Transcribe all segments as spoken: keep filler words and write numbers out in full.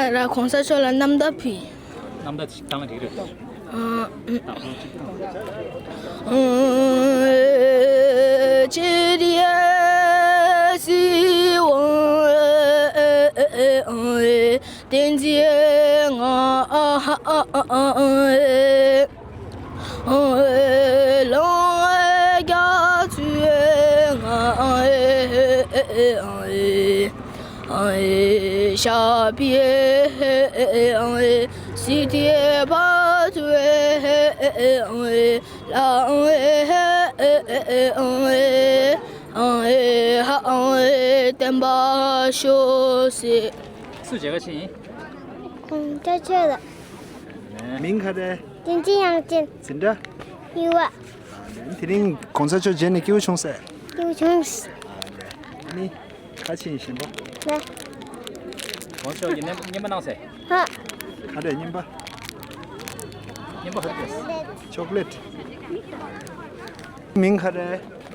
ར་གོང་ས་མཆོག་ལ་རྣམ་ཐར་ཕུལ། རྣམ་ཐར་ཅིག་བཏང་ན་འགྲིག་རེད། བསྟན་པ་ཤོག་ཟེར། སུ་མཇལ་ཁ་ཕྱིན་ཡིན། ཁོང་ཅག་ཆོས་ལ། མིང་ག་རེ། བསྟན་འཛིན་དབྱངས་ཅན། འཛིན་གྲྭ། གཉིས་པ། དེ་རིང་གོང་ས་མཆོག་མཇལ་ནས་སྐྱིད་པོ་བྱུང་ཟེར། སྐྱིད་པོ་བྱུང་། ནི། ཁ་ཆེ་ཡིན་གཞན་པ། ལ། གོང་ས་མཆོག་གི་རྣམ་རྙིང་པ་གནང་ཟེར། ཧ། ག་རེ་རྙིང་པ། རྙིང་པ་ག་རེ་རེད། ཅོག་ལེ་ཊི། མིང་ག་རེ།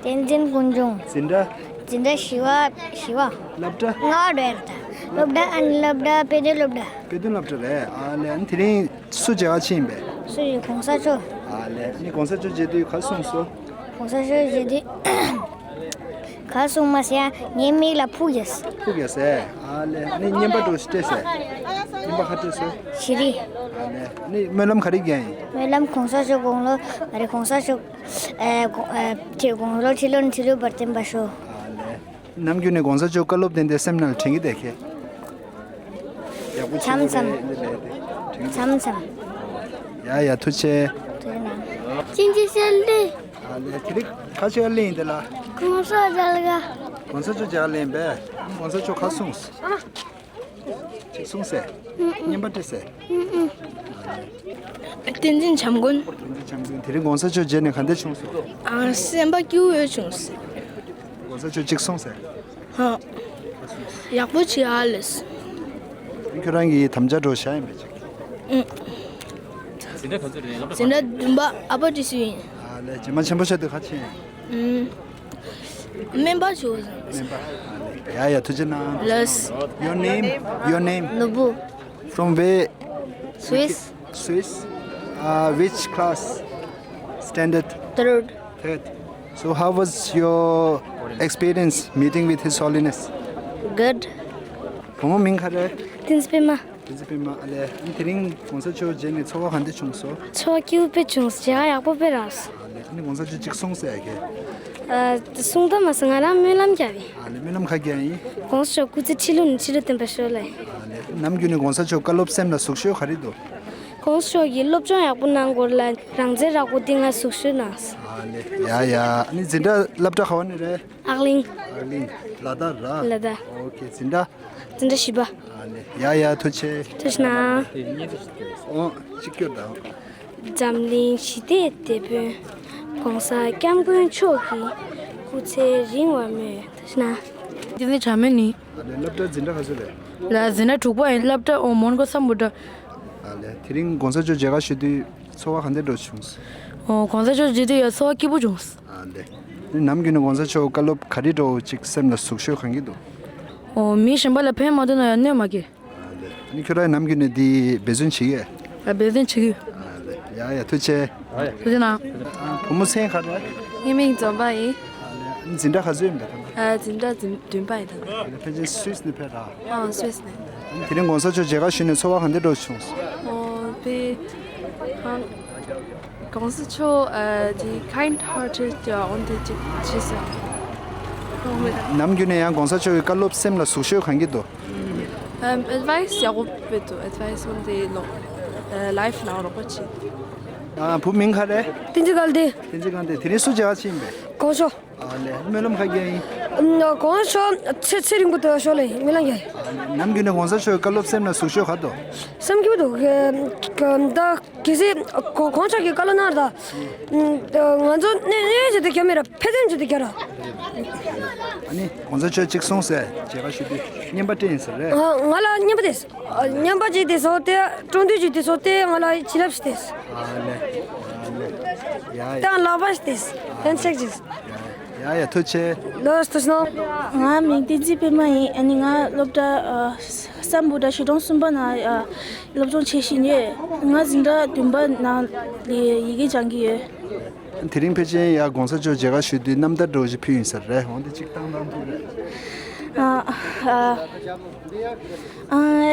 བསྟན་འཛིན་ཀུན་འབྱུང་། འཛིན་གྲྭ། འཛིན་གྲྭ་བཞི་པ། བཞི་པ། སློབ་གྲྭ། ལྔ་པ་རེད། སློབ་གྲྭ་ཨ་ནི་སློབ་གྲྭ་དཔེ་སྟོན་སློབ་གྲྭ། དཔེ་སྟོན་སློབ་གྲྭ་རེད། ཨ་ལས། ཨ་ནི་དེ་རིང་སུ་མཇལ་ཁ་ཕྱིན་ཡིན་པས། སུ་ཡིན། གོང་ས་མཆོག་ཨ་ལས། ཨ་ནི་གོང་ས་མཆོག་མཇལ་དུས་ག་གསུངས་སོང་། གོང་ས་མཆོག་མཇལ་དུས། ག་གསུངས་མ་ཟེར་ཡ། ངའི་མིག་ལ་ཕུག་ཡོད། ཕུག་ཡོད་ཟེར། ཨ་ལས། ཨ་ནི་རྔན་པ་འདྲ་བོ་ཞིག་སྤྲད་ཟེར། རྔན་པ་ག་སྤྲད་སོང་། བྱི་རིལ། ཨ་ལས། ཨ་ནི་སྨོན་ལམ་ག་རེ་བརྒྱབ་ཡིན། སྨོན་ལམ་གོང་ས་མཆོག་དགུང་ལོ། ཨ་རེ། གོང་ས་མཆོག་ཨ་དགུང་ཨ་ཁྲི་དགུང་ལོ་ཁྲི་ལོ་ནས་ཁྲི་ལོ་བར་བརྟན་པར་ཤོག་ཨ་ལས། ནམ་རྒྱུན་ནས་གོང་ས་མཆོག་བཀའ་སློབ་དེ་འདྲ་སེམས་ནང་དྲན་གྱི་བསྡད་ཁེ། ཡག་པོ་བྱས། མཚམས་མཚམས། དྲན་གྱི་བསྡད། མཚམས་མཚམས། ཡ་ཡ། ཐུགས་རྗེ་ཆེ། ཐུགས་རྗེ་གནང་། བསྟན་འཛིན་གསལ་སྒྲོན། ཨ་ལས། དེ་རིང་ཁ་ཆེ་བ་གླེང་ཡིན་དེ་ལ། གོང་ས་མཆོག་མཇལ་ཁ། གོང་ས་མཆོག་མཇལ་ཁ་གླེང་པས། གོང་ས་མཆོག་ག་གསུངས། ཅིག་གསུངས་ཟེར། རྔན་པ་སྤྲད་ཟེར། བསྟན་འཛིན་བྱམས་མགོན། བསྟན་འཛིན་བྱམས་མགོན། དེ་རིང་གོང་ས་མཆོག་མཇལ་ནས་ག་འདྲ་བྱུང་སོང་། ཨ། སེམས་པ་སྐྱིད་པོ་བྱུང་སོང་། གོང་ས་མཆོག་ཅིག་གསུངས་ཟེར། ཧ། ཡག་པོ་བྱས་ཨ་ལས། ཁྱོད་རང་གི་དམ་བཅའ་འདྲ་བོ་བཞག་ཡིན་པས་ཅིག་འཛིན་གྲྭ་ག་ཚོད་རེད། སློབ་གྲྭ་ག་ཚོད། འཛིན་གྲྭ་བདུན་པ། ཨ་ཕ་བཀྲ་ཤིས་ཡིན། ཨ་ལས། རྗེས་མ་ཆེན་པོ་ཆགས་དུས་ག་ཕྱིན། ཨུམ། སྨན་པ་ཞུ། སྨན་པ། ཡ་ཡ། ཐུགས་རྗེ་གནང་། ལགས། Your name? Your name? Nubu. From where? Swiss. Swiss. Uh, which class? Standard? Third. Third. So how was your experience meeting with His Holiness? Good. བུ་མོ་མིང་ག་རེ། བསྟན་འཛིན་པད་མ། བསྟན་འཛིན་པད་མ། ཨ་ལས། དེ་རིང་གོང་ས་མཆོག་མཇལ་ནས་ཚོར་བ་ག་འདྲ་བྱུང་སོང་། ཚོར་བ་སྐྱིད་པོ་དཔེ་བྱུང་། མཇལ་ཁ་ཡག་པོ་དཔེ་རག་སོང་། ཨ་ལས། ཨ་ནི་གོང་ས་མཆོག་ཅིག་གསུངས་ཟེར་གི། ཨ། གསུང་ཐབས་མ་སོང་། ང་རང་སྨོན་ལམ་བརྒྱབ་ཡིན། ཨ་ལས། སྨོན་ལམ་ག་རེ་བརྒྱབ་ཡིན། གོང་ས་མཆོག་སྐུ་ཚེ་ཁྲི་ལོ་ནས་ཁྲི་ལོ་བརྟན་པར་ཤོག་ལབ་ཡིན། ཨ་ལས། ནམ་རྒྱུན་ནས་གོང་ས་མཆོག་བཀའ་སློབ་སེམས་ལ་ཟུག་ཤོས་ག་རེ་འདུག་གོང་ས་མཆོག་གིས་སློབ་སྦྱོང་ཡག་པོ་གནང་སྐོར་ལ་རང་བཙན་རག་པོ་འདི་ང་ཟུག་ཤོས་གནང་། ཨ་ལས། ཡ་ཡ། ཨ་ནི་འཛིན་གྲྭ་སློབ་གྲྭ་ག་བ་ནས་རེད། ཨག་གླིང་། ཨག་གླིང་། ལ་དྭགས་ར། ལ་དྭགས། ཨོ་ཁེ། འཛིན་གྲྭ། འཛིན་གྲྭ་བཞི་པ། ཨ་ལས། ཡ་ཡ། ཐུགས་རྗེ་ཆེ། ཐུགས་རྗེ་གནང་། ཨོ། གཅིག་སྐྱོར་དང་། འཛམ་གླིང་ཞི་བདེའི་དེད་དཔོན་༸གོང་ས་༸སྐྱབས་མགོན་མཆོག་གི་སྐུ་ཚེ་རིང་བར་སྨོན། ཐུགས་རྗེ་གནང་། འདི་ནི་བྱ་མོན་ནི། ཨ་ལས། སློབ་གྲྭ་འཛིན་གྲྭ་ག་ཚོད་རེད། ལ་འཛིན་གྲྭ་དྲུག་པ་ཡིན། སློབ་གྲྭ་ཨོ་མོན་གྷོ་སམ་བྷོ་ཊ། ཨ་ལས། དེ་རིང་གོང་ས་མཆོག་མཇལ་ཁ་ཞུ་དུས་ཚོར་བ་ག་འདྲ་འདྲ་བྱུང་སོང་། ཨོ། གོང་ས་མཆོག་མཇལ་དུས་ཡ་ཚོར་བ་སྐྱིད་པོ་བྱུང་སོང་། ཨ་ལས། ནམ་རྒྱུན་ནས་གོང་ས་མཆོག་བཀའ་སློབ་ག་རེ་འདྲ་བོ་ཅིག་སེམས་ལ་ཟུག་ཤོས་གང་གི་འདུག་ཨོ། མི་གཞན་པ་ལ་ཕན་མ་ཐོགས་ན་ཡང་གནོད་མ་སྐྱེལ། ཨ་ལས། ཨ་ནི་ཁྱོད་རང་ནམ་རྒྱུན་ནས་འདི་འབད་བརྩོན་བྱེད་ཀྱི། ཨ། འབད་བརྩོན་བྱེད་ཀྱི། ཨ་ལས། ཡ་ཡ། ཐུགས་རྗེ་ཆེ། ཐུགས་རྗེ་གནང་། ཨ། བུ་མོ་མཚན་ག་རེ། ངའི་མིང་འཛོམས་པ་ཡིན། ཨ་ལས། ཨ་ནི་འཛིན་གྲྭ་ག་ཚོད་ཡིན་པས་ད། ཨ། འཛིན་གྲྭ་འཛིན་བདུན་པ་ཡིན་ད། ཨ་ལས། ཕལ་ཆེར་སུད་སི་ནས་ཕེབས་ར། ཨ། སུད་སི་ནས། ཨ་ནི་དེ་རིང་གོང་ས་མཆོག་མཇལ་ཁ་ཞུས་ནས་ཚོར་བ་ག་འདྲ་འདྲ་བྱུང་སོང་། ཨོ། དཔེ་གང་། གོང་ས་མཆོག་ཨ། དེ་kind hearted འོན་ཏེ་ཅིག་བྱས་སོང་། ནམ་རྒྱུན་ནས་ཡང་གོང་ས་མཆོག་གི་བཀའ་སློབ་སེམས་ལ་ཟུག་ཤོས་གང་གི་འདུག་ཨམ། ཨེཌ་ཝའི་སི་ཡག་པོ་དཔེ་འདུག་ཨེཌ་ཝའི་སི་འོན་ཏེ་ལོ། ཨ། ལའིཕ་ནང་རོགས་པ་བྱེད། ཨ། བུ་མིང་ག་རེ། བསྟན་འཛིན་དགའ་ལྡན། བསྟན་འཛིན་དགའ་ལྡན། དེ་རིང་སུ་མཇལ་ཁ་ཕྱིན་པས། གོང་ས་མཆོག་ཨ་ལས། སྨོན་ལམ་ག་རེ་བརྒྱབ་ཡིན། ཨམ། གོང་ས་མཆོག་ཚེ་ཚེ་རིང་པོ་དུ་ཤོག་ལབ་ཡིན། སྨོན་ལམ་རྒྱག་ཡིན། ཨ་ལས། ནམ་རྒྱུན་ནས་གོང་ས་མཆོག་གི་བཀའ་སློབ་སེམས་ལ་ཟུག་ཤོས་ག་འདུག་སེམས་སྐྱིད་པོ་འདུག་ད་གལ་སྲིད་གོང་ས་མཆོག་གི་བཀའ་སློབ་གནང་ར། ང་ཚོ་གནས་གནས་ཡོད་ཆེད་དུ་རྒྱབ་མེད་ར། ཕན་སེམས་ཆེད་དུ་རྒྱབ་ར། ཨ་ནི་གོང་ས་མཆོག་ཅིག་གསུངས་ཟེར་མཇལ་ཁ་ཞུ་དུས་རྔན་པ་སྤྲད་ཡིན་ཟེར་རེད། ང་ལ་རྔན་པ་དེ། རྔན་པ་ཅིག་དེ་སོགས་ཏེ། སྤྲོ་འདུས་ཅིག་དེ་སོགས་ཏེ། ང་ལ་བྱིན་རླབས་ཤིག་དེ། ཨ་ལས། ཨ་ལས། ཡ་ཡ། ཏང་ལག་པ་ཞིག་དེ། ཧན་ཤེག་ཅིག་ཡ་ཡ། ཡ་ཡ་ཐུགས་རྗེ་ཆེ། ལོས་ཐུགས་རྗེ་གནང་། ང་མིང་བསྟན་འཛིན་པད་མ་ཡིན། ཨ་ནི་ང་སློབ་གྲྭ་ཨ་སམ་བྷོ་ཊ་ཆོས་སྒྲོན་གསུམ་པ་ནང་ཨ་སློབ་སྦྱོང་བྱེད་བཞིན་ཡོད། ང་འཛིན་གྲྭ་བདུན་པ་ནང་ལ་ཡི་གེ་སྦྱང་གི་ཡོད། དེ་རིང་ཕལ་ཆེར་ཡ་གོང་ས་མཆོག་མཇལ་ཁ་ཞུ་དུས་རྣམ་ཐར་འདྲ་བོ་ཞིག་ཕུལ་ཡིན་ས་རེད། འོང་དེ་གཅིག་བཏང་བཏང་ཐུབ་རེད། ཨ་ཨ།